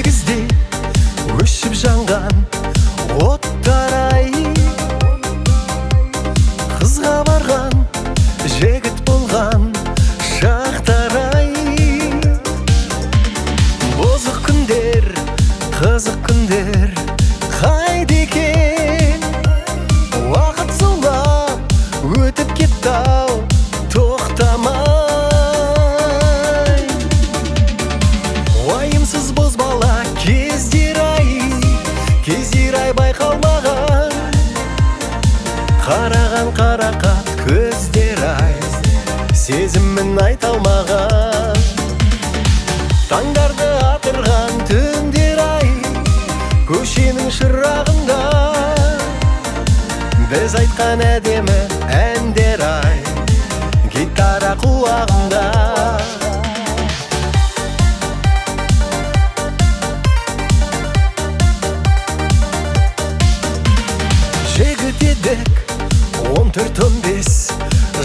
18-де өшіп жанған оттар ай, қызға барған жігіт болған шақтар ай. Бозық күндер, қызық күндер қайда екен? Уақыт зулап өтіп кетті ау тоқтамай. Уайымсыз бозбала кездер ай, кездер ай байқалмаған. Қараған қарақат көздер ай, сезімін айта алмаған. Таңдарды атырған түндер ай, көшенің шырағында біз айтқан әдемі әндер ай, гитара құлағында. Жігіт едік 14-15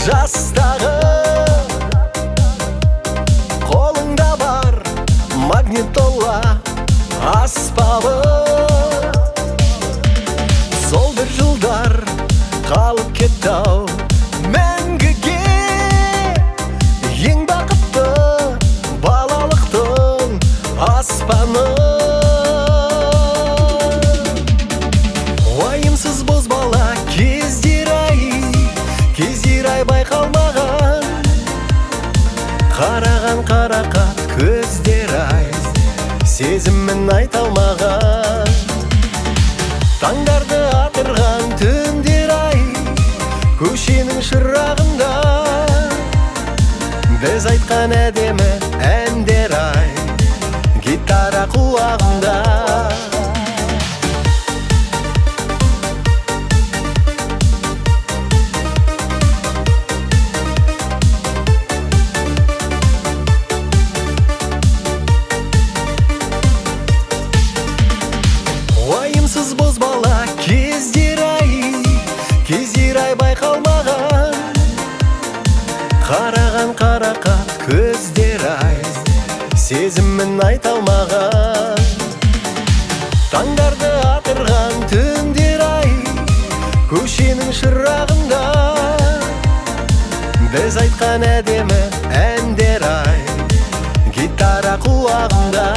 жастағы, қолыңда бар магнитола аспабы. Сол бір жылдар қалып кетті ау мәңгіге, ең бақытты балалықтың аспаны. Уайымсыз бозбала кездер ай, кездер ай байқалмаған. Қараған қарақат көздер ай, сезімін айта алмаған. Таңдарды атырған түндер ай, көшенің шырағында біз айтқан әдемі әндер ай, гитара құлағында. Уайымсыз бозбала кездер ай, кездер ай байқалмаған. Қараған қарақат көздер ай, сезімін айта алмаған. Таңдарды атырған түндер ай, көшенің шырағында біз айтқан әдемі әндер ай, гитара құлағында.